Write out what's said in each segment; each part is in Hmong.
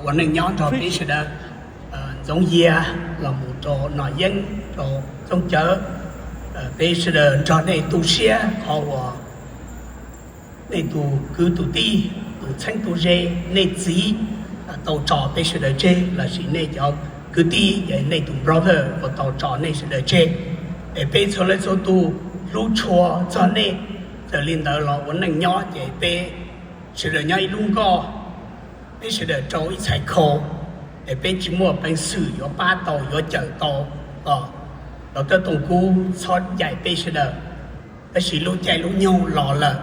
ua neej nyob nrog peb sawv daws. Ntxoov Yias los mus rau Nom Yeeb, rau Txooj Cawv, peb sawv daws nrog nej tu siab qhov uas nej tus kwv tus tij, tus txheeb tus ze, nej txiv tau tso peb sawv daws tseg, lossis nej cov kwv tij, nej tus brother uas tau tso nej sawv daws tseg. Es peb txhua leej txhua tus hlub tshua txog nej. Txawm li ntawd los ua neej nyob ces peb sawv daws nyob ib lub nkoj, peb sawv daws rau ib txhais khau, es peb tsis muaj peev xwm yuav pab tau yuav cawm tau os. Los Tawj Tooj Kub txhob cais peb sawv daws, tab sis lub caij lub nyoog los lawm,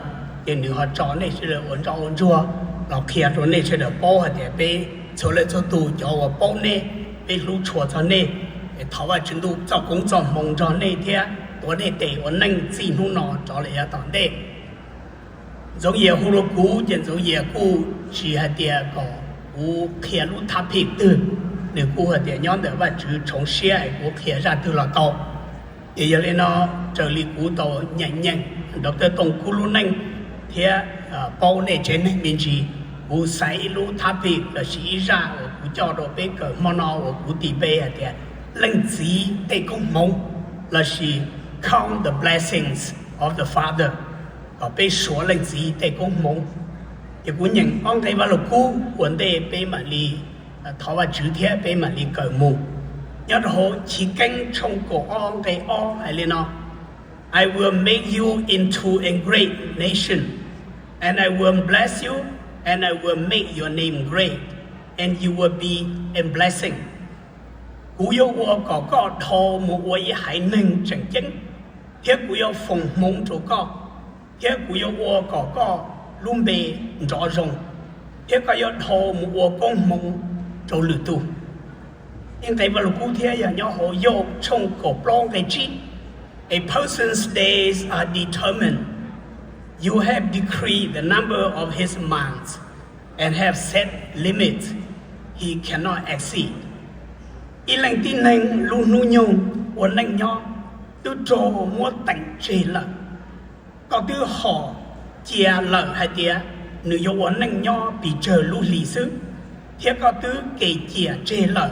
ces nws ho tso nej sawv daws ua ntsoj ua ntsuag los qhia rau nej sawv daws paub hais tias peb txhua leej txhua tus cov uas paub nej, peb hlub tshua txog nej. Es thov Vajtswv ntuj txoj koob txoj hmoov nrog nej thiab tuav nej tes ua neej txij hnub no rov los yav tom ntej. Ntxoov Yias hu rau kuv ces Ntxoov Yias kuj tsis hais tias kom kuv qhia lub topic twg, nws kuj hais tias nyob ntawm Vajtswv tshoov siab es kuv qhia zaj twg los tau. Ces yog li no, raws li kuv tau nyeem nyeem Doctor Tooj Kub lub neej thiab paub nej tsev neeg me ntsis, kuv xaiv ib lub topic lossis ib zaj uas kuv coj rau peb kawm hmo no uas kuv tis pe hais tias leej txiv tej koob hmoov, lossis Count the Blessings of the Father, kom peb suav leej txiv tej koob hmoov. Ces kuv nyeem ob nqe Vaj Lug Kub ua ntej peb mam li thov Vajtswv thiab peb mam li kawm mus. Nyob rau hauv Chiv Keeb tshooj kaum ob nqe ob hais li no: I will make you into a great nation, and I will bless you, and I will make your name great, and you will be a blessing. Kuv yuav ua kom koj dhau mus ua ib haiv neeg tseem ceeb, thiab kuv yuav foom hmoov rau koj, thiab kuv yuav ua kom koj lub npe nrov zoo, thiab koj yuav dhau mus ua koob hmoov rau lwm tus. Ib nqe Vaj Lug Kub thiab yog nyob hauv Yauj tshooj kaum plaub nqe tsib: A person's days are determined. You have decreed the number of his months and have set limits he cannot exceed. Ib leej tib neeg lub hnub nyoog ua neej nyob twb raug muab teem tseg lawm. Koj twb hom cia lawm hais tias nws yuav ua neej nyob pes tsawg lub hlis xwb, thiab koj twb kem ciam tseg lawm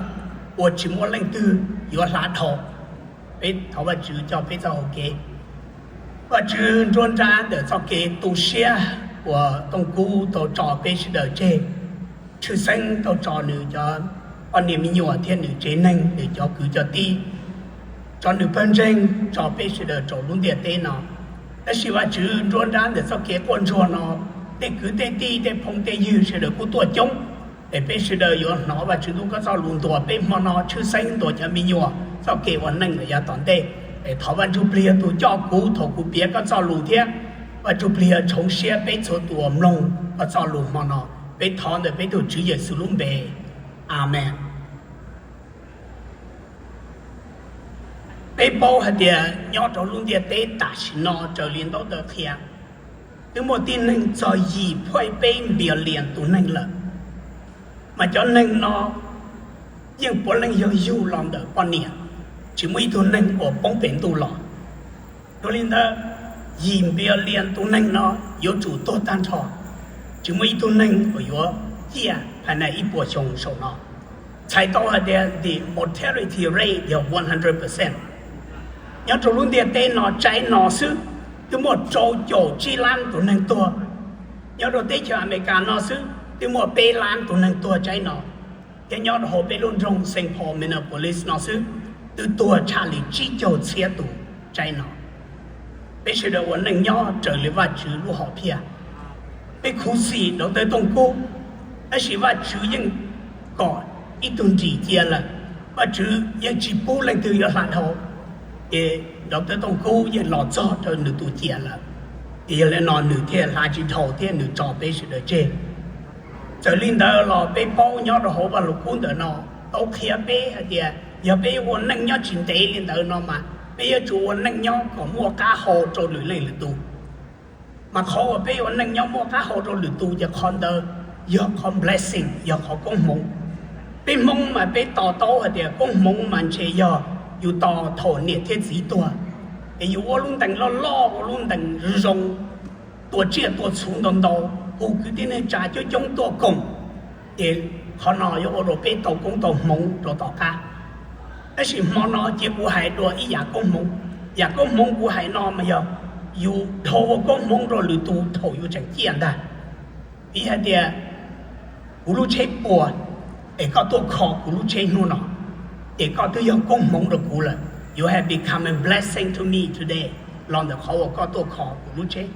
uas tsis muaj leej twg yuav hla dhau. Peb thov Vajtswv coj peb txoj hau kev. Vajtswv nruab nrab ntawm txoj kev tu siab uas Tooj Kub tau tso peb sawv daws tseg, tshwj xeeb tau tso nws cov poj niam me nyuam thiab nws tsev neeg, nws cov kwv cov tij, tso nws pawg ntseeg, tso peb sawv daws rau lub ntiaj teb no. Tab sis Vajtswv nruab nrab ntawm txoj kev quaj ntsuag no, tej kwv tej tij tej phooj tej ywg sawv daws kuj tuaj coob. Es peb sawv daws yuav hnov Vajtswv ntuj koj txoj lus ntuas peb hmo no, tshwj xeeb ntuas cov me nyuam txoj kev ua neej lawm yav tom ntej. Es thov Vaj Ntsujplig yog tus coj kuv thaum kuv piav koj txoj lus thiab Vaj Ntsujplig yog tshoov siab peb txhua tus uas mloog koj txoj lus hmo no. Peb thov ntawm peb tus Tswv Yexus lub npe, Amees. Peb paub hais tias nyob rau lub ntiaj teb tam sim no raws li ntaub ntawv qhia, twb muaj tib neeg txog yim phuaj peb billion tus neeg lawm, mas cov neeg no yeej puav leej yog yug los ntawm poj niam, tsis muaj ib tug neeg uas poob pem ntuj los. Dua li ntawd, yim billion tus neeg no yuav tsum tuag tag nrho, tsis muaj ib tug neeg uas yuav ciaj hais na ib puas xyoo saum no. Txhais tau hais tias the mortality rate yog one hundred percent. Nyob rau lub ntiaj teb no tsaib no xwb, twb muaj rau caum tsib lab tus neeg tuag. Nyob rau teb chaws Amelikas no xwb twb muaj peb lab tus neeg tuag tsaib no. Thiab nyob rau hauv peb lub nroog Saint Paul Minneapolis no xwb, twb tuag tshaj li tsib caug txhiab tus tsaib no. Peb sawv daws ua neej nyob raws li Vajtswv lub hom phiaj. Peb khuv xim Doctor Tooj Kub, tab sis Vajtswv yeej kom ib tug nrim cia lawm. Vajtswv yeej tsis pub leej twg yuav hla dhau. Ces Doctor Tooj Kub yeej los txog rau nws tus ciam lawm, ces yog li no nws thiaj hla tsis dhau thiab nws tso peb sawv daws tseg. Txawm li ntawd los peb paub nyob rau hauv Vaj Lug Kub ntawm no tau qhia peb hais tias yog peb ua neej nyob tsis ntev li ntawd no mas peb yuav tsum ua neej nyob kom muaj qab hau rau lwm leej lwm tus. Mas qhov uas peb ua neej nyob muaj qab hau rau lwm tus ces qhov ntawd yog qhov blessing, yog qhov koob hmoov. Peb Hmoob mas peb to taub hais tias koob hmoov mas ntshe yog yus tos thaum niam thiab txiv tuag, es yus ua lub ntees loj loj, ua lub ntees zoo, tua tsiaj tua txhu ntau ntau, hu kwv tij neej tsa coob coob tuaj koom, Ces qhov no yuav ua rau peb tau koob tau hmoov rau tom qab. Tab sis hmo no cia kuv hais dua ib yam koob hmoov. Yam koob hmoov kuv hais no mas yog yus dhau ua koob hmoov rau lwm tus thaum yus tseem ciaj ntag. Piv hais tias kuv lub tsheb puas, es koj tuaj kho kuv lub tsheb hnub no, ces koj twb yog koob hmoov rau kuv lawm. You have become a blessing to me today, los ntawm qhov uas koj tuaj kho kuv lub tsheb.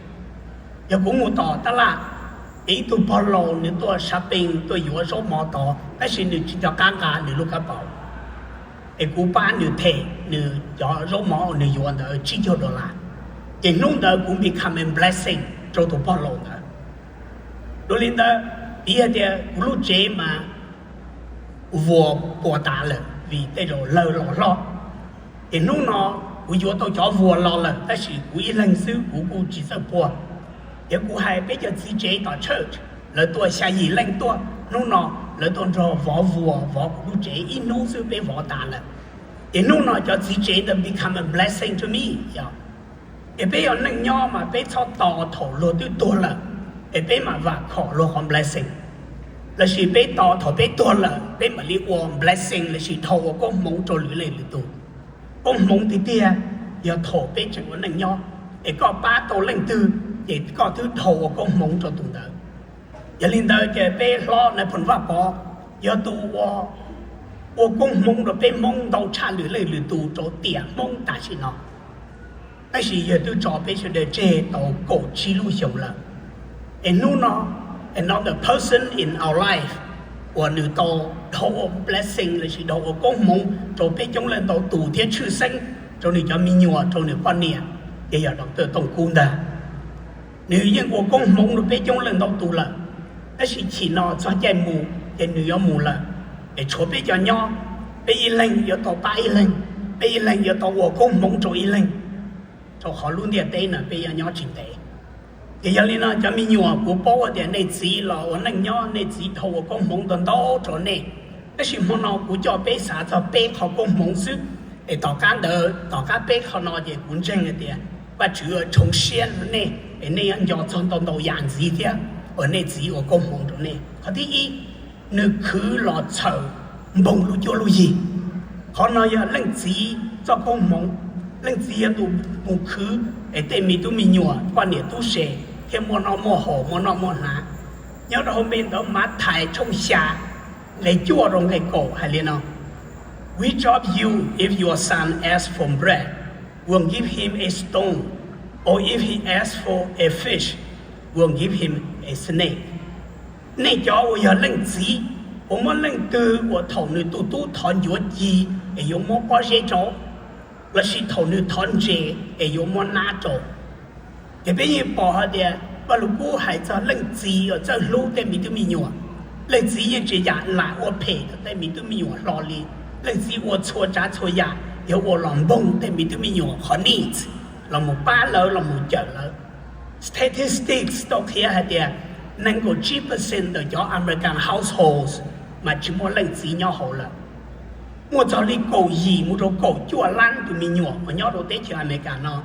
Yog kuv mus tom tab laj, es ib tug pog laus nws tuaj shopping tuaj yuav zaub mov tod, tab sis nws tsis nco qab nqa nws lub kab paus, es kuv pab nws them nws cov zaub mov nws yuav ntawd tsib caug dollar, ces hnub ntawd kuv become a blessing rau tus pog laus ntawd. Dua li ntawd, piv hais tias kuv lub tsev mas vuas puas tas lawm vim tej zaum lawg los hlob. Ces hnub no kuv yuav tau cov vuas los lawm, tab sis kuv ib leeg xwb kuv kuj tsis txawj puag. Yog kuv hais peb cov txiv tsev tom church, lawv tuaj xya yim leej tuaj, hnub no lawv tuaj nrog vov vuas vov kuv lub tsev, ib hnub xwb peb vov tas lawm. Ces hnub no cov txiv tsev ntawd become a blessing to me, yog. Ces peb yog neej nyob mas peb txhob tos thaum luag twb tuag lawm, es peb mam vam khom luag qhov blessing. Lossis peb tos thaum peb tuag lawm peb mam li ua blessing lossis dhau ua koob hmoov rau lwm leej lwm tus. Koob hmoov tiag tiag yog thaum peb tseem ua neej nyob, es koj pab tau leej twg, ces koj twb dhau ua koob hmoov rau tus ntawd. Yog li ntawd ces peb hlob Nais Phoo Vaj Pov yog tus ua, ua koob hmoov rau peb Hmoob ntau tshaj lwm leej lwm tus rau tiam Hmoob tam sim no. Tab sis yawg twb tso peb sawv daws tseg tau kaum tsib lub xyoos lawm. Es hnub no, another person in our life uas nws tau dhau ua blessing lossis dhau ua koob hmoov rau peb coob leej ntau tus thiab tshwj xeeb rau nws cov me nyuam, rau nws poj niam, ces yog Doctor Tooj Kub ntag. Nws yeej ua koob hmoov rau peb coob leej ntau tus lawm, tab sis chim no txog caij mus ces nws yuav mus lawm, es tshuav peb cov nyob, peb ib leeg yuav tau pab ib leeg, peb ib leeg yuav tau ua koob hmoov rau ib leeg, rau qhov lub ntiaj teb no peb yuav nyob tsis ntev. Ces yog li no cov me nyuam, kuv paub tias nej txiv los ua neej nyob, nej txiv dhau ua koob hmoov ntau ntau rau nej, tab sis hmo no kuv coj peb xav txog peb qhov koob hmoov xwb, es tom qab ntawd, tom qab peb qhov no ces kuv ntseeg hais tias Vajtswv yuav tshoov siab rau nej, es nej yuav nco txog ntau ntau yam ntxiv thiab uas nej txiv ua koob hmoov rau nej. Qhov thib ib, nws khwv los txhawm npoog lub cuab lub yig. Qhov no yog leej txiv txoj koob hmoov. Leej txiv yog tus mus khwv es tej me tub me nyuam, poj niam tub se thiaj muaj noj muaj haus, muaj noj muaj hnav. Nyob rau hauv npe ntawv Mathais tshooj xya, nqe cuaj rau nqe kaum hais li no: Which of you, if your son asks for bread, will give him a stone? Or if he asks for a fish, will give him a snake? Nej cov uas yog leej txiv, puas muaj leej twg uas thaum nws tus tub thov ncuav ci es yuav muab pob zeb rau, lossis thaum nws thov ntses es yuav muab nab rau? Ces peb yeej pom hais tias Vaj Lug Kub hais txog leej txiv uas txawj hlub tej me tub me nyuam. Leej txiv yeej tsis yam lam ua phem rau tej me tub me nyuam hlo li. Leej txiv ua txhua tsav txhua yam yog ua los npoog tej me tub me nyuam qhov needs, los mus pab lawv, los mus cawm lawv. Statistics tau qhia hais tias nees nkaum tsib percent ntawm cov American households mas tsis muaj leej txiv nyob hauv lawm. Muaj txog li kaum yim mus rau kaum cuaj lab tus me nyuam uas nyob rau teb chaws Amelikas no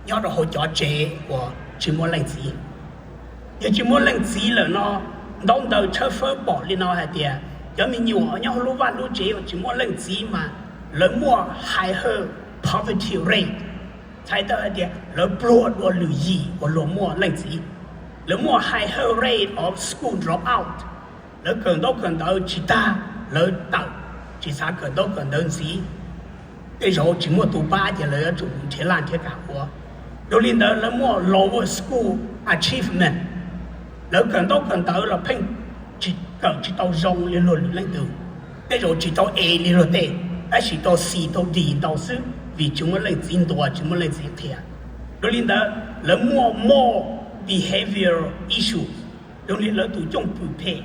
nyob rau hauv cov tsev uas tsis muaj leej txiv. Yog tsis muaj leej txiv lawm no, ntaub ntawv tshawb fawb pom li no hais tias cov me nyuam nyob hauv lub vaj lub tsev uas tsis muaj leej txiv mas lawv muaj higher poverty rate, txhais tau hais tias lawv pluag dua lwm yim uas luag muaj leej txiv. Lawv muaj higher rate of school dropout. Lawv kawm ntaub kawm ntawv tsis tag, lawv tawm, tsis xav kawm ntaub kawm ntawv ntxiv. Tej zaum tsis muaj tus pab ces lawv yuav tsum nrhiav laj nrhiav kam ua. Dua li ntawd lawv muaj lower school achievement. Lawv kawm ntaub kawm ntawv los pheej tsis, kawm tsis tau zoo li luag lwm leej twg. Tej zaum tsis tau A li luag tej, tab sis tau C tau D ntau xwb vim tsis muaj leej txiv ntuas, tsis muaj leej txiv qhia. Dua li ntawd lawv muaj more behavioral issues, zoo li lawv tus cooj pwm phem,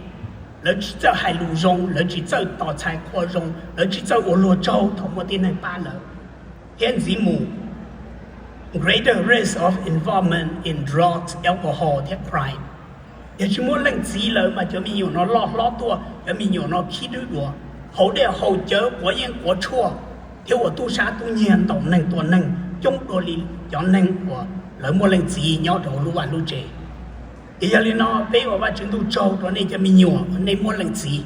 lawv tsis txawj hais lus zoo, lawv tsis txawj tos txhais qhua zoo, lawv tsis txawj ua luag tsaug thaum muaj tib neeg pab lawv, thiab ntxiv mus greater risk of involvement in drugs, alcohol thiab crime. Yog tsis muaj leej txiv lawm mas cov me nyuam no loj hlob tuaj, cov me nyuam no khib dwb dua, haus dej haus cawv quav yeeb quav tshuaj, thiab ua tub sab tub nyiag ntaus neeg tua neeg coob dua li cov neeg uas lawv muaj leej txiv nyob rau hauv lub vaj lub tsev. Es yog li no peb ua Vajtswv ntuj tsaug rau nej cov me nyuam uas nej muaj leej txiv.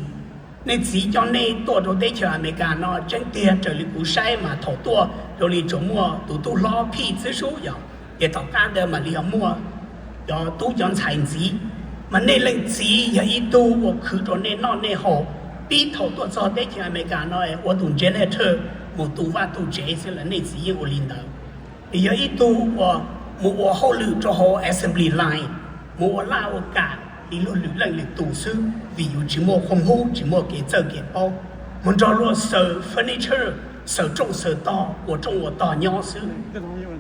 Nej txiv coj nej tuaj rau teb chaws Amelikas no tseeb tiag raws li kuv saib mas thaum tuaj zoo li tsuas muaj tus tub hlob phij xwb sub yog, ces tom qab ntawd mam li yog muaj cov tub cov ntxhais ntxiv. Mas nej leej txiv yog ib tug uas khwv rau nej noj nej haus, pib thaum tuaj txog teb chaws Amelikas no es ua tus janitor mus tu vaj tu tsev xwb los nej txiv yeej ua li ntawd. Es yog ib tug uas mus ua hauj lwm rau hauv assembly line, mus ua laj ua kam li luag lwm leej lwm tus xwb vim yus tsis muaj qhov hub tsis muaj kev txawj kev paub, mus nrog luag xaws furniture, xaws rooj xaws tog, ua rooj ua tog nyob xwb.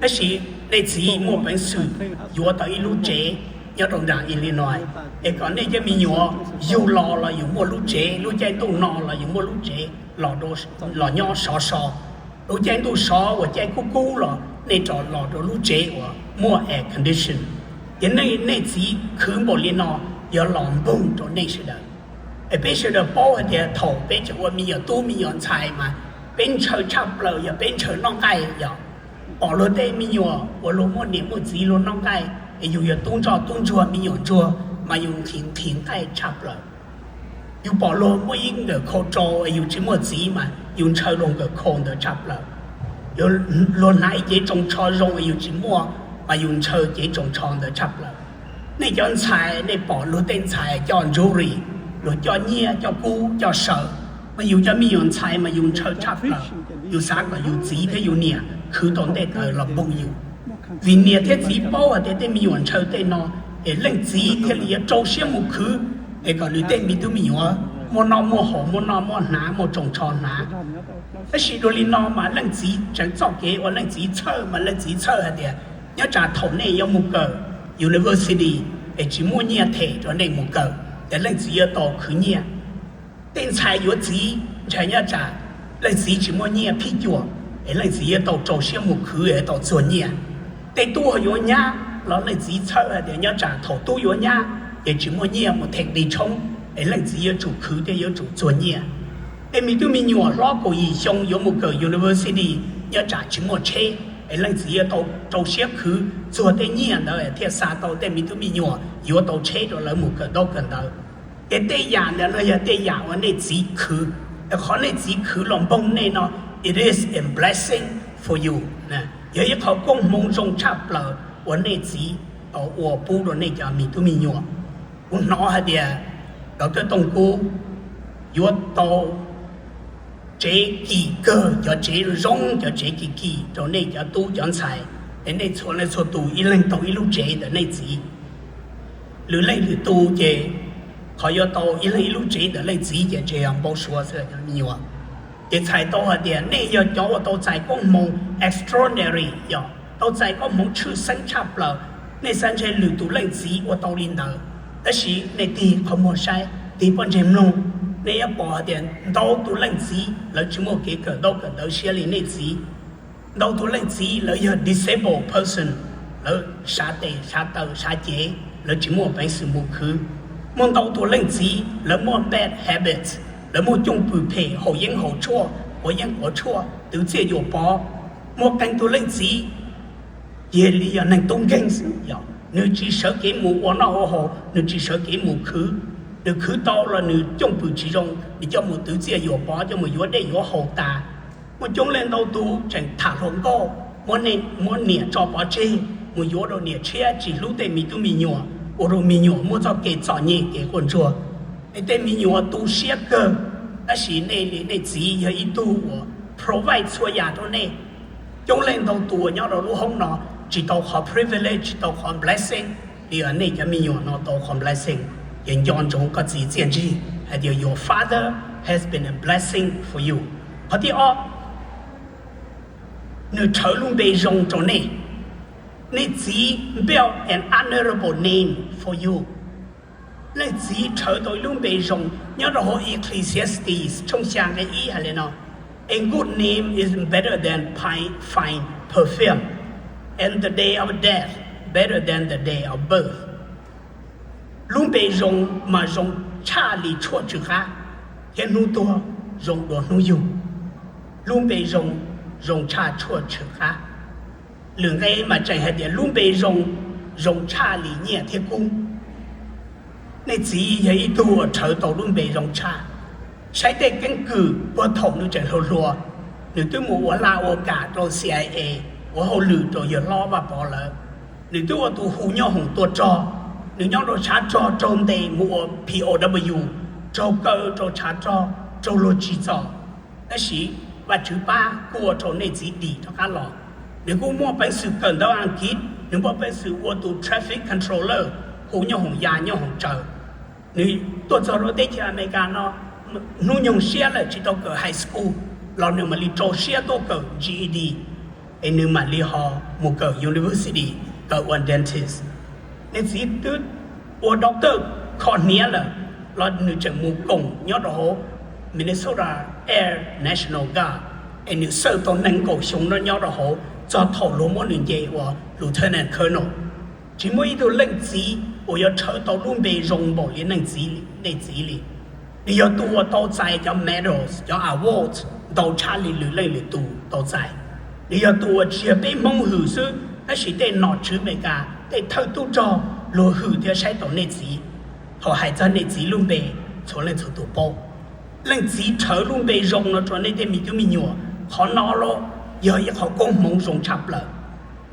Tab sis nej txiv muaj peev xwm yuav tau ib lub tsev nyob rau nram Illinois, es kom nej cov me nyuam yug los los yus muaj lub tsev, lub caij ntuj no los yus muaj lub tsev los nyob sov so, lub caij ntuj sov uas caij kub kub los nej rov los rau lub tsev uas muaj air condition. Ces nej txiv khwv npaum li no yog los npoog rau nej sawv daws. Es peb sawv daws paub hais tias thaum peb tseem ua me nyuam tub me nyuam ntxhais mas peb ntshaw tshaj plaws yog peb ntshaw noj nqaij yog. Pom luag tej me nyuam uas luag muaj niam muaj txiv luag noj nqaij, es yus yog tub ntsoj tub ntsuag me nyuam ntsuag mas yus nqhis nqhis nqaij tshaj plaws. Yus pom luag muaj ib nkawm khau rau es yus tsis muaj txiv mas yus ntshaw luag nkawm khau ntawd tshaj plaws. Luag hnav ib cev tsoos tsho zoo es yus tsis muaj mas yus ntshaw cev tsoos tsho ntawd tshaj plaws. Nej cov ntxhais nej pom luag tej ntxhais coj jewelry, luag coj nyiaj coj kub coj saw, mas yus cov me nyuam ntxhais mas yus ntshaw tshaj plaws. Yus xav kom yus txiv thiab yus niam khwv tau nte taws los npoog yus. Vim niam thiab txiv paub hais tias tej me nyuam ntshaw tej no, es leej txiv thiaj li yuav rau siab mus khwv, es kom nws tej me tub me nyuam muaj noj muaj haus muaj noj muaj hnav muaj tsoos tsho hnav. Tab sis dua li no mas leej txiv tseem txoj kev uas leej txiv txhawj mas leej txiv txhawj hais tias nyob tsam thaum nej yuav mus kawm university es tsis muaj nyiaj them rau nej mus kawm, ces leej txiv yuav tau khwv nyiaj. Tej ntxhais yuav txiv ntshai nyob tsam leej txiv tsis muaj nyiaj phij cuam, es leej txiv yuav tau rau siab mus khwv es tau txuag nyiaj. Tej tub ho yuav nyab los leej txiv txhawj hais tias nyob tsam thaum tub yuav nyab ces tsis muaj nyiaj mus them nqi tshoob, es leej txiv yuav tsum khwv thiab yuav tsum txuag nyiaj. Tej me tub me nyuam hlob kaum yim xyoo yuav mus kawm university nyob tsam tsis muaj tsheb, es leej txiv yuav tau rau siab khwv txuag tej nyiaj ntawd thiaj xa tau tej me tub me nyuam yuav tau tsheb rau lawv mus kawm ntaub kawm ntawv. Ces tej yam ntawd no yog tej yam uas nej txiv khwv. Qhov nej txiv khwv los npoog nej no, it is a blessing for you, yog ib qho koob hmoov zoo tshaj plaws uas nej txiv tau ua pub rau nej cov me tub me nyuam. Kuv hnov hais tias Doctor Tooj Kub yuav tau tsev kim kawg, cov tsev zoo, cov tsev kim kim rau nej cov tub cov ntxhais, es nej txhua leej txhua tus ib leeg tau ib lub tsev ntawm nej txiv. Lwm leej lwm tus ces qhov yuav tau ib leeg ib lub tsev ntawm leej txiv ces ntshe yog npau suav xwb cov me nyuam. Ces txhais tau hais tias nej yog cov uas tau txais koob hmoov extraordinary, yog tau txais koob hmoov tshwj xeeb tshaj plaws. Nej xav ntshe lwm tus leej txiv ua tau li ntawd, tab sis nej tig qhov muag saib, tig pob ntseg mloog, nej yuav pom hais tias ntau tus leej txiv lawv tsis muaj kev kawm ntaub kawm ntawv siab li nej txiv. Ntau tus leej txiv lawv yog disabled person, lawv sav tes sav taw sav cev, lawv tsis muaj peev xwm mus khwv. Muaj ntau tus leej txiv lawv muaj bad habits, lawv muaj cwj pwm phem, haus yeeb haus tshuaj, quav yeeb quav tshuaj, twv txiaj yuam pov. Muaj qee tus leej txiv cia li yog neeg tub nkeeg xwb, yog nws tsis sawv kev mus ua noj ua haus, nws tsis sawv kev mus khwv, nws khwv tau los nws cwj pwm tsis zoo, nws coj mus twv txiaj yuam pov, coj mus yuav dej yuav haus tas. Muaj coob leej ntau tus tseem tham hluas nkauj, muab niam tso pov tseg, mus yuav rau niam tshiab, tsis hlub tej me tub me nyuam, ua rau me nyuam muaj txoj kev txom nyem kev quaj ntsuag. Nej tej me nyuam tu siab kawg, tab sis nej li nej txiv yog ib tug uas provide txhua yam rau nej. Coob leej ntau tus uas nyob rau lub hoob no tsis tau qhov privilege, tsis tau qhov blessing li uas nej cov me nyuam no tau qhov blessing. Ces nco ntsoov koj txiv txiaj ntsig hais tias your father has been a blessing for you. Qhov thib ob, nws rhawv lub npe zoo rau nej. Nej txiv build an honorable name for you. Leej txiv rhawv tau ib lub npe zoo. Nyob rau hauv Ecclesiastes tshooj xya nqe ib hais li no: A good name is better than fine perfume, and the day of death better than the day of birth. Lub npe zoo mas zoo tshaj li tshuaj tsw qab, thiab hnub tuag zoo dua hnub yug. Lub npe zoo, zoo tshaj tshuaj tsw qab. Lwm nqe mas tseem hais tias lub npe zoo, zoo tshaj li nyiaj thiab kub. Nej txiv yog ib tug uas rhawv tau lub npe zoo tshaj. Saib tej keeb kwm puag thaum nws tseem hluas hluas, nws twb mus ua laj ua kam rau C I A, ua hauj lwm rau yawg hlob Vaj Pov lawm. Nws twb ua tus hu nyob hoom tua rog, nws nyob rau tshav rog raug ntes mus ua P O W, raug kaw rau tshav rog, raug luag tsim txom. Tab sis Vajtswv pab kuj ua rau nej txiv dim rov qab los. Nws kuj muaj peev xwm kawm ntawv Askiv, nws muaj peev xwm ua tus traffic controller, hu nyob hoom ya nyob hoom tsaws. Nws tuaj txog rau teb chaws Amelikas no, hnub nyoog siab lawm tsis tau kawm high school, los nws mam li rau siab tuaj kawm G E D, es nws mam li ho mus kawm university, kawm ua dentist. Nej txiv twb ua doctor kho hniav lawm, los nws tseem mus koom nyob rau hauv Minnesota Air National Guard, es nws xawj tau nees nkaum xyoo no nyob rau hauv txog thaum luag muab nws nce ua lieutenant colonel. Tsis muaj ib tug leej txiv uas yuav rhawv tau lub npe zoo npaum li nej txiv li. Nws yog tus uas tau txais cov medals, cov awards ntau tshaj li lwm leej lwm tus tau txais. Nws yog tus uas tsis yog peb Hmoob hwm xwb, tab sis tej nom tswv Amelikas, tej thawj tub rog luag hwm thiab saib taus nej txiv. Thaum hais txog nej txiv lub npe, txhua leej txhua tus paub. Leej txiv rhawv lub npe zoo no rau nej tej me tub me nyuam, qhov no los yog ib qhov koob hmoov zoo tshaj plaws.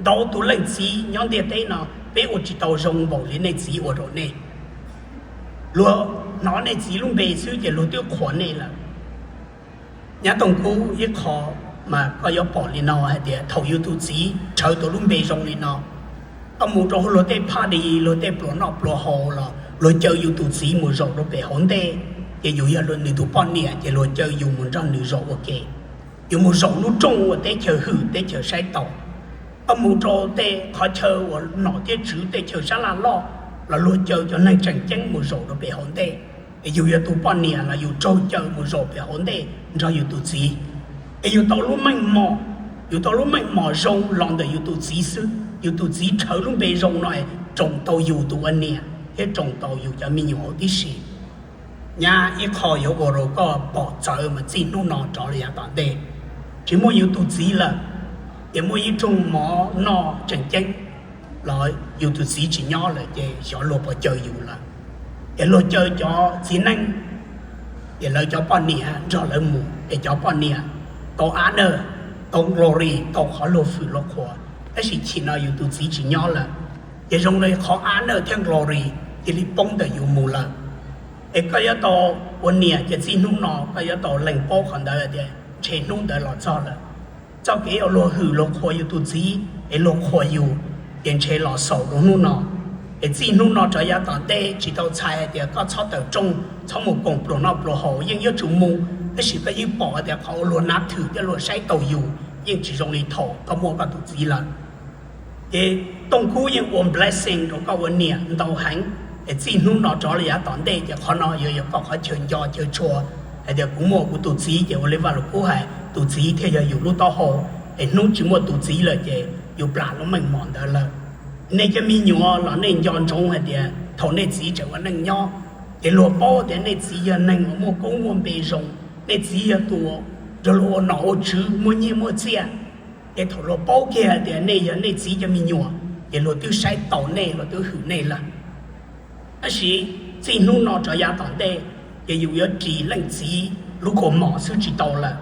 Ntau tus leej txiv nyob ntiaj teb no peb ua tsis tau zoo npaum li nej txiv ua rau nej. Luag hnov nej txiv lub npe xwb ces luag twb qhuas nej lawm. Nyab Tooj Kub, ib qho mas koj yuav pom li no hais tias thaum yus tus txiv rhawv tau lub npe zoo li no, koj mus rau luag tej party, luag tej pluas noj pluas haus los luag caw yus tus txiv mus zaum rau pem hauv ntej, ces yus yog nws tus poj niam ces luag caw yus mus nrog nws zaum ua ke. Yus mus zaum lub rooj uas teb chaws hwm teb chaws saib taus. Koj mus rau tej qhov chaw uas nom thiab tswv tej chaw sab laj loj los luag caw cov neeg tseem ceeb mus zaum rau pem hauv ntej. Es yus yog tus poj niam los yus raug caw mus zaum pem hauv ntej nrog yus tus txiv. Es yus tau lub meej mom, yus tau lub meej mom zoo los ntawm yus tus txiv xwb. Yus tus txiv rhawv lub npe zoo no roos tau yus tus ua niam thiab roos tau yus cov me nyuam huv tib si. Nyab, ib qho yuav ua rau koj pom txawv mas txij hnub no rov los yav tom ntej, tsis muaj yus tus txiv lawm, ces muaj ib rooj mov noj tseem ceeb los yus tus txiv tsis nyob lawm ces xyov luag puas caw yus lawm. Ces luag caw cov txiv neej, ces lawv cov poj niam nrog lawv mus, ces cov poj niam tau honor, tau glory, tau qhov luag hwm luag qhuas. Tab sis chim no yus tus txiv tsis nyob lawm, ces zoo li qhov honor thiab glory cia li poob ntawm yus mus lawm. Es koj yuav tau ua niam ces txij hnub no koj yuav tau lees paub qhov ntawd tias ntshe hnub ntawd los txog lawm. Txoj kev uas luag hwm luag qhuas yus tus txiv es luag qhuas yus, ces ntshe los xaus rau hnub no. Es txij hnub no rov yav tom ntej tsis tau txhais hais tias koj txhob tawm rooj, txhob mus koom pluas noj pluas haus, yeej yuav tsum mus, tab sis koj yeej pom tias qhov uas luag nab thwm thiab luag saib taus yus yeej tsis zoo li thaum koj muaj koj tus txiv lawm. Ces Tooj Kub yeej ua blessing rau koj ua niam ntau heev, es txij hnub no rov los yav tom ntej ces qhov no yuav yog koj qhov chaw nco chaw tshua hais tias kuv muaj kuv tus txiv ces ua li Vaj Lug Kub hais, tus txiv thiaj yog yus lub taub hau. Es hnub tsis muaj tus txiv lawm ces yus plam lub meej mom ntawd lawm. Nej cov me nyuam los nej nco ntsoov hais tias thaum nej txiv tseem ua neej nyob, ces luag paub tias nej txiv yog neeg uas muaj koob muaj npe zoo, nej txiv yog tus nrog luag ua nom ua tswv muaj nyiaj muaj txiaj. Ces thaum luag paub kiag hais tias nej yog nej txiv cov me nyuam, ces luag twb saib taus nej, luag twb hwm nej lawm. Tab sis txij hnub no rov yav tom ntej, ces yus yuav ris leej txiv lub kaus mom xwb tsis tau lawm.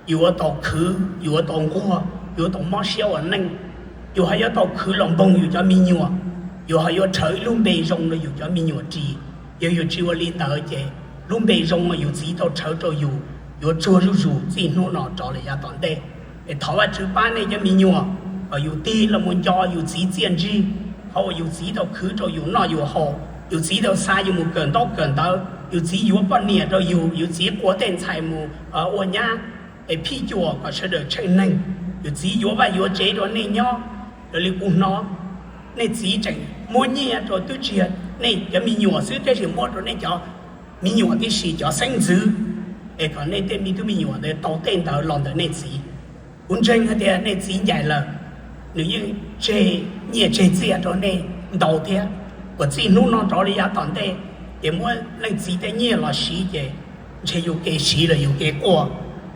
Yus yuav tau khwv, yus yuav tau nquag, yus yuav tau mob siab ua neej. Yus ho yuav tau khwv los npoog yus cov me nyuam, yus ho yuav rhawv ib lub npe zoo rau yus cov me nyuam ris. Yog yus tsis ua li ntawd ces lub npe zoo uas yus txiv tau rhawv rau yus yuav tsuag zuj zus txij hnub no rov los yav tom ntej. Es thov Vajtswv pab nej cov me nyuam kom yus tig los mus nco yus txiv txiaj ntsig, qhov uas yus txiv tau khwv rau yus noj yus haus, yus txiv tau xa yus mus kawm ntaub kawm ntawv, yus txiv yuav poj niam rau yus, yus txiv qua tej ntxhais mus ua nyab, es phij cuam kom sawv daws tsheej neeg. Yus txiv yuav vaj yuav tsev rau nej nyob. Raws li kuv hnov, nej txiv tseem muab nyiaj rau twb tsis yog nej cov me nyuam xwb, tab sis muab rau nej cov me nyuam tib si, cov xeeb ntxwv, es kom nej tej me tub me nyuam ntawd tau tej ntawd los ntawm nej txiv. Kuv ntseeg hais tias nej txiv ncaim lawm, nws yeej tseg nyiaj tseg txiaj rau nej ntau thiab. Uas txij hnub no rov li yav tom ntej, ces muab leej txiv tej nyiaj los siv ces ntshe yus kev siv los yus kev quaj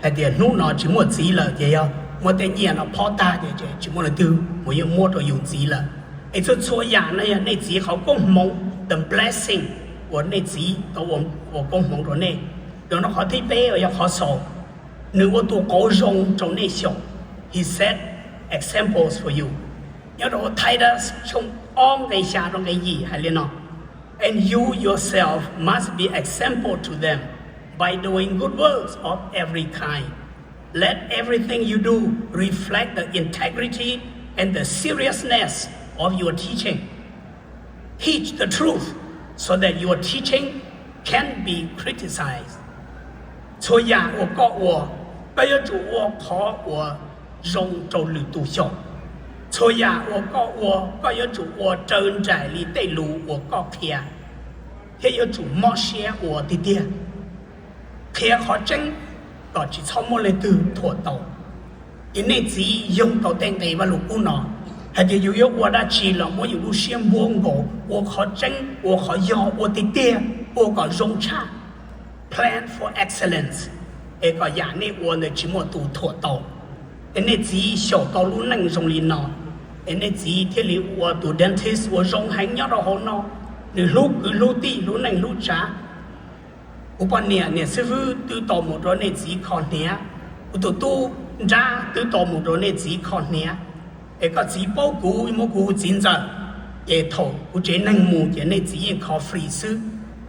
hais tias hnub no tsis muaj txiv lawm ces yog muab tej nyiaj no phob tag ces tsis muaj leej twg mus yeej muab rau yus txiv lawm. Es txhua txhua yam no yog nej txiv qhov koob hmoov, the blessing uas nej txiv tau ua koob hmoov rau nej. Yog no qhov thib peb uas yog qhov xaus, nws ua tus qauv zoo rau nej xyaum. He set examples for you. Nyob rau Titus tshooj ob nqe xya rau nqe yim hais li no: And you yourself must be example to them by doing good works of every kind. Let everything you do reflect the integrity and the seriousness of your teaching. Teach the truth so that your teaching can be criticized. Txhua yam uas koj ua, koj yuav tsum ua qhov uas zoo rau lwm tus xyaum. Txhua yam uas koj ua, koj yuav tsum ua raws nraim li tej lus uas koj qhia, thiab yuav tsum mob siab ua tiag tiag. Qhia qhov tseeb kom tsis txhob muaj leej twg thuam tau. Ces nej txiv yoog tau tej nqe Vajluskub no hais tias yus yuav ua dab tsi los muab yus lub siab npuab nkaus, ua qhov tseeb, ua qhov yog, ua tiag tiag, ua kom zoo tshaj. Plan for excellence, es kom yam nej ua ntawd tsis muaj tus thuam tau. Es nej txiv xyaum tau lub neej zoo li no, es nej txiv thiaj li ua tus dentist uas zoo heev nyob rau hauv no. Nws hlub kwv hlub tij, hlub neej hlub tsav. Kuv poj niam niam xib fwb twb tau mus rau nej txiv kho hniav, kuv tus tub nrab twb tau mus rau nej txiv kho hniav. Es koj txiv paub kuv, muab kuv hu txiv ntxawm, ces thaum kuv tsev neeg mus ces nej txiv yeej kho free xwb.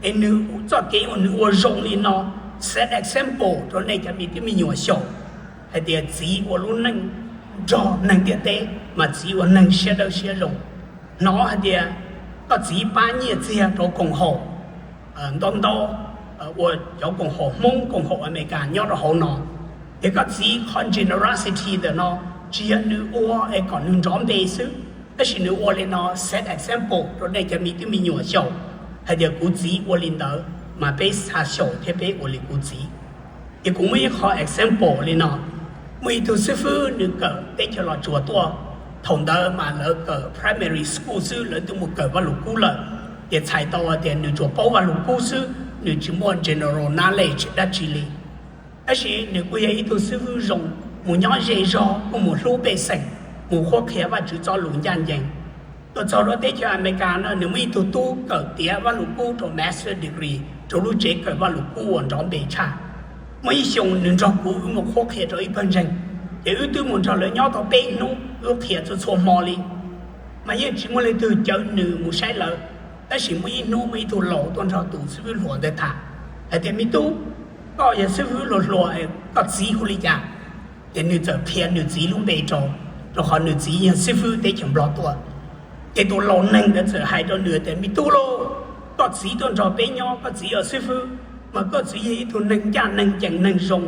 Es nws txoj kev uas nws ua zoo li no set example rau nej cov me tub me nyuam xyaum hais tias txiv ua lub neej nrog neeg ntiaj teb mas txiv ua neeg siab dawb siab zoo. Hnov hais tias koj txiv pab nyiaj txiag rau koom haum ntau ntau, ua cov koom haum Hmoob, koom haum Amelikas nyob rau hauv no. Ces koj txiv qhov generosity ntawm no tsis yog nws ua es kom nws nrov npe xwb, tab sis nws ua li no set example rau nej cov me tub me nyuam xyaum hais tias kuv txiv ua li ntawd mas peb xav xyaum thiab peb ua li kuv txiv. Ces kuv muaj ib qho example li no. Muaj ib tug xib fwb nws kawm teb chaws Los Tsuas tuaj. Thaum ntawd mas lawv kawm primary school xwb, lawv twb mus kawm Vajluskub lawm. Ces txhais tau tias nws tsuas paub Vajluskub xwb, nws tsis muaj general knowledge dab tsi li. Tab sis nws kuj yog ib tug xib fwb zoo, mus nyob ze zog kuj mus hlub pej xeem, mus qhuab qhia Vajtswv txoj lus ncaj ncees. Tuaj txog rau teb chaws Amelikas no nws muaj ib tug tub kawm tiav Vajluskub rau master degree rau lub tsev kawm Vajluskub uas nrov npe tshaj. Muaj ib xyoo nws nrog kuv wb mus qhuab qhia rau ib pawg ntseeg, ces wb twb mus nrog lawv nyob tau peb hnub, wb qhia txhua txhua hmo li. Mas yeej tsis muaj leej twg caw nws mus saib lawv. Tab sis muaj ib hnub muaj ib tug laus tuaj nrog tus xib fwb hluas ntawd tham hais tias, me tub, koj yog xib fwb hluas hluas, koj txiv hu li cas? Ces nws txawm qhia nws txiv lub npe rau, rau qhov nws txiv yog xib fwb teb chaws Nplog tuaj. Ces tus laus neeg ntawd txawm hais rau nws tias, me tub lauj, koj txiv tuaj nrog peb nyob, koj txiv yog xib fwb, mas koj txiv yog ib tug neeg ncaj neeg ncees neeg zoo.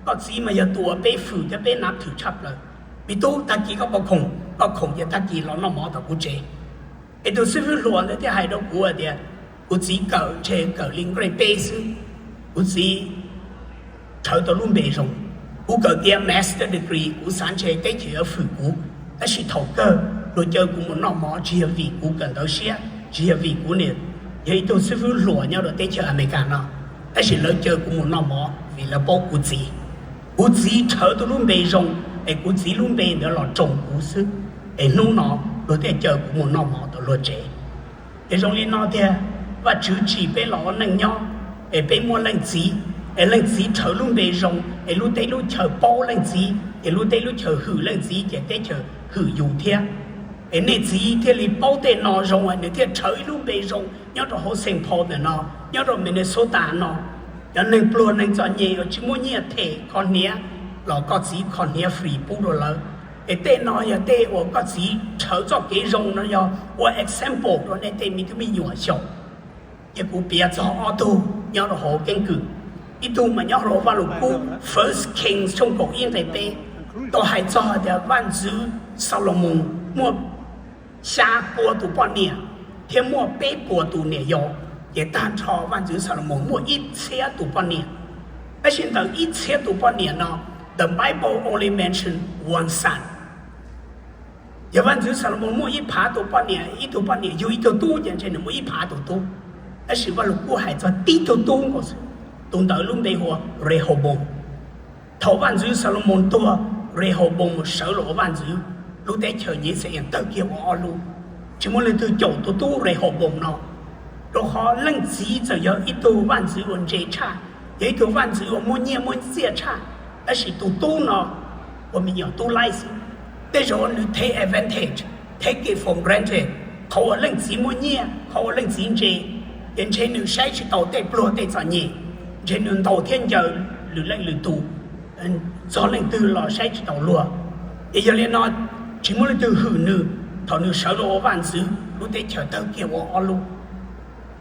Koj txiv mas yog tus uas peb fwm thiab peb nab thwm tshaj plaws. Me tub, tag kis koj puas khoom? Koj khoom ces tag kis los noj mov tom kuv tsev. Es tus xib fwb hluas ntawd thiaj hais rau kuv hais tias, kuv txiv kawm ntshe kawm li grade peb xwb, kuv txiv rhawv tau lub npe zoo. Kuv kawm tiav master degree, kuv xav ntshe teb chaws yuav fwm kuv, tab sis thaum kawg luag caw kuv mus noj mov tsis yog vim kuv kawm ntawv siab, tsis yog vim kuv niam yog ib tug xib fwb hluas nyob rau teb chaws Amelikas no, tab sis lawv caw kuv mus noj mov vim lawv paub kuv txiv. Kuv txiv rhawv tau lub npe zoo, es kuv txiv lub npe ntawd los roos kuv xwb, es hnub no luag thiaj caw kuv mus noj mov tom luag tsev. Es zoo li no tiag, Vajtswv tsim peb los ua neej nyob, es peb muaj leej txiv, es leej txiv rhawv lub npe zoo, es lub teb lub chaw paub leej txiv, es lub teb lub chaw hwm leej txiv, ces teb chaws hwm yus thiab. Es nej txiv thiaj li paub tej no zoo, nws thiaj rhawv ib lub npe zoo nyob rau hauv Saint Paul ntawm no, nyob rau Minnesota no. Cov neeg pluag neeg txom nyem uas tsis muaj nyiaj them kho hniav los koj txiv kho hniav free pub rau lawv. Es tej no yog tej uas koj txiv rhawv txoj kev zoo no yog ua example rau nej tej me tub me nyuam xyaum. Ces kuv piav txog ob tug nyob rau hauv keeb kwm. Ib tug mas nyob hauv Vajluskub First Kings tshooj kaum ib nqe peb, tau hais txog tias Vaj ntxwv Xalumoos muaj xya pua tus poj niam thiab muaj peb puas tus niam yau, ces tag nrho Vaj ntxwv Xalumoos muaj ib txhiab tus poj niam. Tab sis ntawm ib txhiab tus poj niam no, the Bible only mention one son. Yog Vaj ntxwv Xalumoos muaj ib phav tus poj niam, ib tug poj niam yug ib tug tub ces ntshe nws muaj ib phav tus tub. Tab sis Vaj Lug Kub hais txog tib tug tub nkaus xwb, tus ntawd lub npe hu ua Rehoboam. Thaum Vaj ntxwv Xalumoos tuag, Rehoboam sawv los ua vaj ntxwv, lub teb chaws Yixalayees tawg kiag ua ob lub. Tsis muaj leej twg caum tus tub Rehoboam no. Rau qhov leej txiv txawm yog ib tug vaj ntxwv uas ntse tshaj, yog ib tug vaj ntxwv uas muaj nyiaj muaj txiaj tshaj, tab sis tus tub no ua me nyuam tub laib xwb. Tej zaum nws take advantage, take it for granted, qhov uas leej txiv muaj nyiaj, qhov uas leej txiv ntse, ces ntshe nws saib tsis taus tej pluag tej txom nyem, ntshe nws ntaus thiab ncaws lwm leej lwm tus, txog leej twg los saib tsis taus luag. Ces yog li no, tsis muaj leej twg hwm nws thaum nws sawv los ua vaj ntxwv lub teb chaws tawg kiag ua ob lub.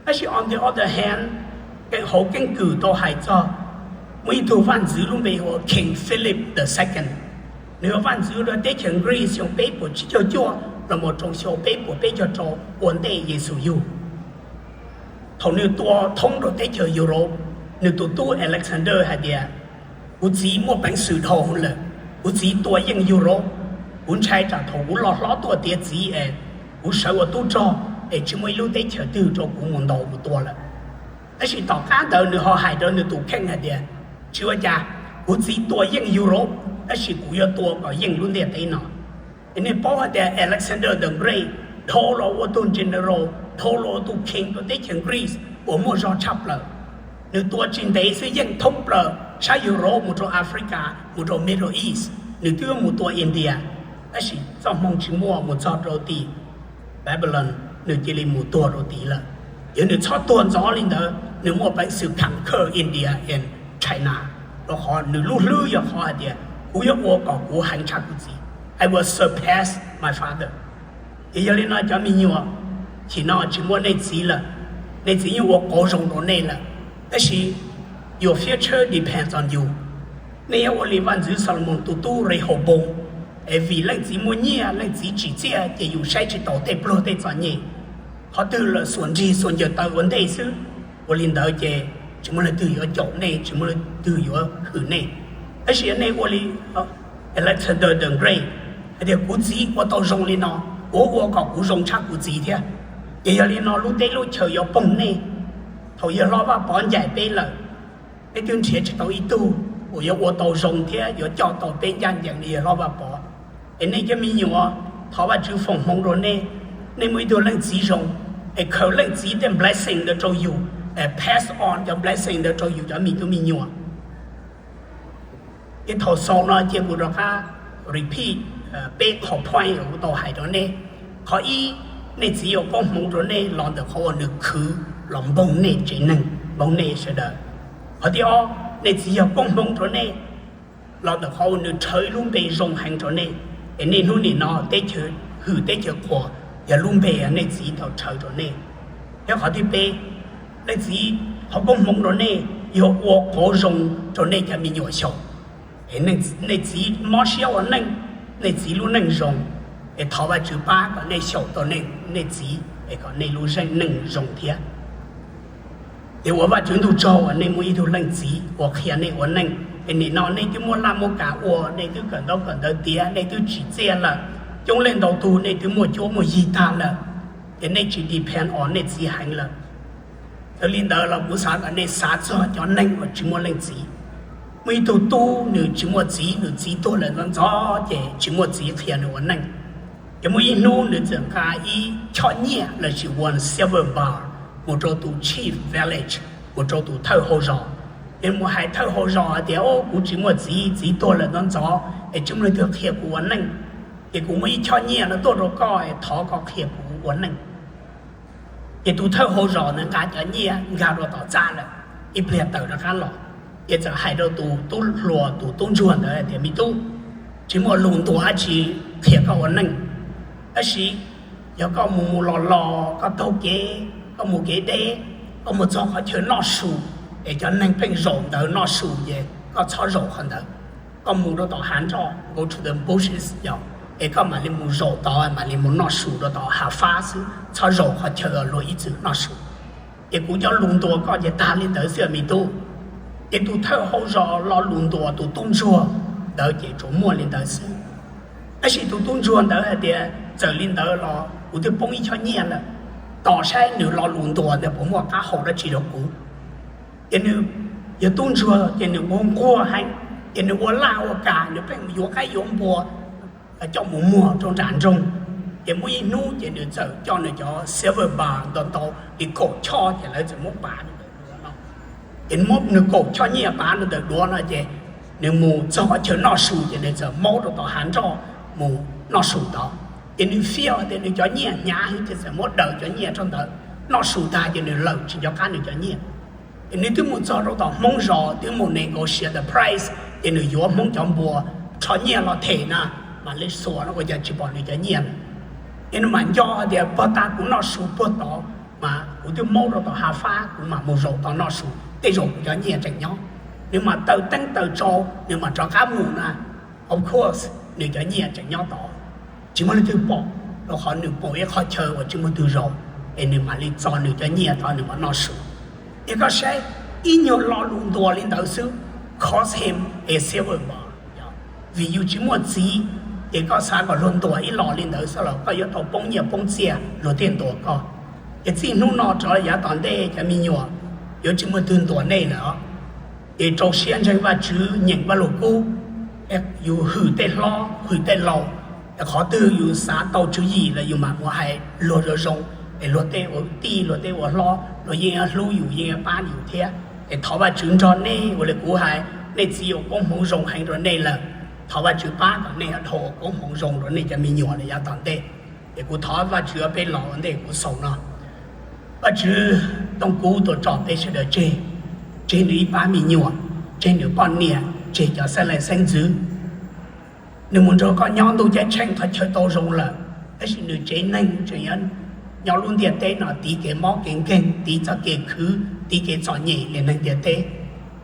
Tab sis on the other hand, hauv keeb kwm tau hais txog muaj ib tug vaj ntxwv lub npe hu ua King Philip the Second. Nws yog vaj ntxwv rau teb chaws Greece xyoo peb puas tsib caug cuaj los mus rau xyoo peb puas peb caug rau ua ntej Yexus yug. Thaum nws tua thoob rau teb chaws Europe, nws tus tub Alexander hais tias, kuv txiv muaj peev xwm dhau lawm, kuv txiv tua yeej Europe. Kuv ntshai tsam thaum kuv loj hlob tuaj tiav txiv es kuv sawv ua tub rog es tsis muaj ib lub teb chaws twg rau kuv mus ntaus mus tua lawm. Tab sis tom qab ntawd nws ho hais rau nws tus kheej hais tias, tsis ua cas, kuv txiv tua yeej Europe, tab sis kuv yuav tua kom yeej lub ntiaj teb no. Es nej paub hais tias Alexander the Great dhau los ua tug general, dhau los ua tug king rau teb chaws Greece uas muaj zog tshaj plaws. Nws tua tsis ntev xwb yeej thoob plaws sab Europe mus rau Africa, mus rau Middle East, nws twb mus tua India, tab sis txoj hmoo tsis muaj mus txog rau tim Babylon, nws cia li mus tuag rau tid lawm. Yog nws txhob tuag ntxov li ntawd, nws muaj peev xwm conquer India and China, rau qhov nws lub hlwb yog qhov hais tias, kuv yuav ua kom kuv heev tshaj kuv txiv. I will surpass my father. Ces yog li no cov me nyuam, chim no tsis muaj nej txiv lawm, nej txiv yeej ua qauv zoo rau nej lawm, tab sis your future depends on you. Nej yuav ua li vaj ntxwv Xalumoos tus tub Rehoboam, es vim leej txiv muaj nyiaj, leej txiv tsim txiaj, ces yus saib tsis taus tej pluag tej txom nyem. Qhov twg lawm xuas nrig xuas ncaws taw ua ntej xwb. Ua li ntawd ces tsis muaj leej twg yuav caum nej, tsis muaj leej twg yuav hwm nej. Tab sis yog nej ua li Alexander the Great hais tias, kuv txiv ua tau zoo li no, kuv ua kom kuv zoo tshaj kuv txiv thiab. Ces yog li no lub teb lub chaws yuav poog nej. Thaum yawg hlob Vaj Pov ncaim peb lawm, peb twb nrhiav tsis tau ib tug uas yuav ua tau zoo thiab yuav coj tau peb ncaj ncees li yawg hlob Vaj Pov. Es nej cov me nyuam, thov Vajtswv foom hmoov rau nej. Nej muaj ib tug leej txiv zoo, es khaws leej txiv tej blessing ntawd rau yus, es pass on cov blessing ntawd rau yus cov me tub me nyuam. Ces thaum xaus no cia kuv rov qab repeat peb qhov point uas kuv tau hais rau nej. Qhov ib, nej txiv yog koob hmoov rau nej los ntawm qhov uas nws khwv los npoog nej tsev neeg, npoog nej sawv daws. Qhov thib ob, nej txiv yog koob hmoov rau nej los ntawm qhov uas nws rhawv ib lub npe zoo heev rau nej, es nej hnub nim no teb chaws hwm teb chaws qhuas yog lub npe uas nej txiv tau rhawv rau nej. Thiab qhov thib peb, nej txiv qhov koob hmoov rau nej yog ua qauv zoo rau nej cov me nyuam xyaum. Es nej txiv mob siab ua neej, nej txiv lub neej zoo, es thov Vajtswv pab kom nej xyaum tau nej txiv es kom nej lub neej zoo thiab. Ces ua Vajtswv ntuj tsaug uas nej muaj ib tug leej txiv uas qhia nej ua neej. Es nim no nej twb muaj laj muaj kam ua, nej twb kawm ntaub kawm ntawv tiav, nej twb tsim txiaj lawm, coob leej ntau tug nej twb muaj cuab muaj yig tag lawm, ces nej tsis depend on nej txiv heev lawm. Txawm li ntawd los kuv xav kom nej xav txog cov neeg uas tsis muaj leej txiv. Muaj ib tug tub nws tsis muaj txiv, nws txiv tuag lawm ntxov ntxov ces tsis muaj txiv qhia nws ua neej. Ces muaj ib hnub nws txawm nqa ib choj nyiaj lossis one silver bar mus rau tus chief village, mus rau tus thawj hauv zos. Ces mus hais thawj hauv zos hais tias, o, kuv tsis muaj txiv, txiv tuag lawm ntxov ntxov es tsis muaj leej twg qhia kuv ua neej. Ces kuv muaj ib choj nyiaj no tuaj rau koj es thov koj qhia kuv ua neej. Ces tus thawj hauv zos ntawd nqa cov nyiaj nkag rau tom txaj lawm, ib pliag tawm rov qab los. Ces txawm hais rau tus tub hluas, tus tub ntsuag ntawd tias, me tub, tsis muaj lus ntuas dab tsi qhia koj ua neej. Tab sis yog koj mus mus los los, koj taug kev, koj mus kev deb, koj mus txog qhov chaw noj su, es cov neeg pheej zaum ntawd noj su, ces koj txhob zaum qhov ntawd. Koj mus rau tom hav nroj, go to the bushes, yog, es koj mam li mus zaum tod, mam li mus noj su rau tom hav fab xwb, txhob zaum qhov chaw luag ib txwm noj su. Ces kuv cov lus ntuas koj ces tag li ntawd xwb me tub. Ces tus thawj hauv zos lo lus ntuas tus tub ntsuag ntawd ces tsuas muaj li ntawd xwb. Tab sis tus tub ntsuag ntawd hais tias, txawm li ntawd los kuv twb poob ib choj nyiaj lawm, tos saib nws lo lus ntuas ntawd puas muaj qab hau dab tsi rau kuv. Ces nws yog tub ntsuag ces nws nquag nquag heev, ces nws ua laj ua kam, nws pheej yuav qaib yuav npua coj mus muag rau nram nroog. Ces muaj ib hnub ces nws txawm coj nws cov silver bar ntau ntau li kaum choj ces lawv txawm muab pav rau ntawm duav no. Ces muab nws kaum choj nyiaj pav rau ntawm duav no ces nws mus txog qhov chaw noj su ces nws txawm maub rau tom hav nroj mus noj su tod. Ces nws fia tias nws cov nyiaj hnyav heev ces txawm muab daws cov nyiaj rau ntawd noj su tag ces nws lawm tsis nco qab nws cov nyiaj. Ces nws twb mus txog rau tom Hmoob zos twb mus negotiate the price, ces nws yuav Hmoob cov npua rho nyiaj los them na, mam li xuas no ua cas tsis pom nws cov nyiaj lawm. Ces nws mam nco tias puag ta kuv noj su puag tod mas kuv twb maub rau tom hav fab, kuv mam mus zaum tod noj su, tej zaum kuv cov nyiaj tseem nyob. Nws mam taws teeb taws tsau, nws mam rov qab mus na, of course nws cov nyiaj tseem nyob tod, tsis muaj leej twg pom, rau qhov nws mus ib qhov chaw uas tsis muaj twg zaum, es nws mam li txo nws cov nyiaj tod nws mam noj su. Ces koj saib, ib nyuag lo lus ntuas li ntawd xwb cost him his silver bar. Vim yus tsis muaj txiv, ces koj xav kom luag ntuas ib lo li ntawd xwb los koj yuav tau poob nyiaj poob txiaj luag thiaj ntuas koj. Ces txij hnub no rov yav tom ntej cov me nyuam, yuav tsis muaj twg ntuas nej lawm. Ces rau siab ntseeg Vajtswv, nyeem Vajluskub, yus hwm tej hlob hwm tej laus, es qhov twg yus xav tau tswv yim los yus mam mus hais luag zoo zoo, es luag tej ua tij luag tej ua hlob luag yeej hlub yus yeej pab yus thiab. Es thov Vajtswv nrog nej ua li kuv hais, nej txiv ua koob hmoov zoo heev rau nej lawm. Thov Vajtswv pab kom nej dhau ua koob hmoov zoo rau nej cov me nyuam lawm yav tom ntej. Es kuv thov Vajtswv peb los ua ntej kuv xaus no. Vajtswv, Tooj Kub tuaj tso peb sawv daws tseg, tseg nws ib pab me nyuam, tseg nws poj niam, tseg cov xeeb leej xeeb ntxwv. Nws mus nrog koj nyob ntuj ceeb tsheej qhov chaw tau zoo lawm, tab sis nws tsev neeg tseem nyob lub ntiaj teb no tiv kev mob kev nkeeg, tiv txoj kev khwv, tiv kev txom nyem li neeg ntiaj teb.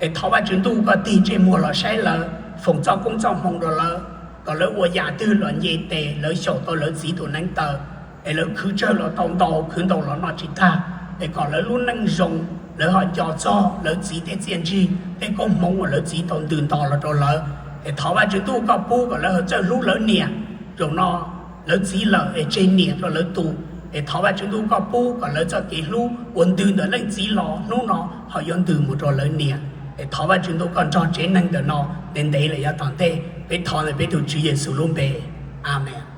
Es thov Vajtswv ntuj koj tig ntsej muag los saib lawv, foom txoj koob txoj hmoov rau lawv, kom lawv ua yam twg los nce tes lawv xyaum tau lawv txiv tus neev taw, es lawv khwv tsawg los tau ntau, khwv ntau los noj tsis tag, es kom lawv lub neej zoo, lawv ho nco txog lawv txiv tej txiaj ntsig, tej koob hmoov uas lawv txiv tau ntws nto los rau lawv. Es thov Vajtswv ntuj koj pub kom lawv ho txawj hlub lawv niam. Zaum no lawv txiv lawm es tseg niam rau lawv tus, es thov Vajtswv ntuj koj pub kom lawv txoj kev hlub uas ntws ntawm leej txiv los hnub no ho yuav ntws mus rau lawv niam. Es thov Vajtswv ntuj koj nrog tsev neeg ntawm no ntev ntev lawm yav tom ntej. Peb thov ntawm peb tus Tswv Yexus lub npe, Amees.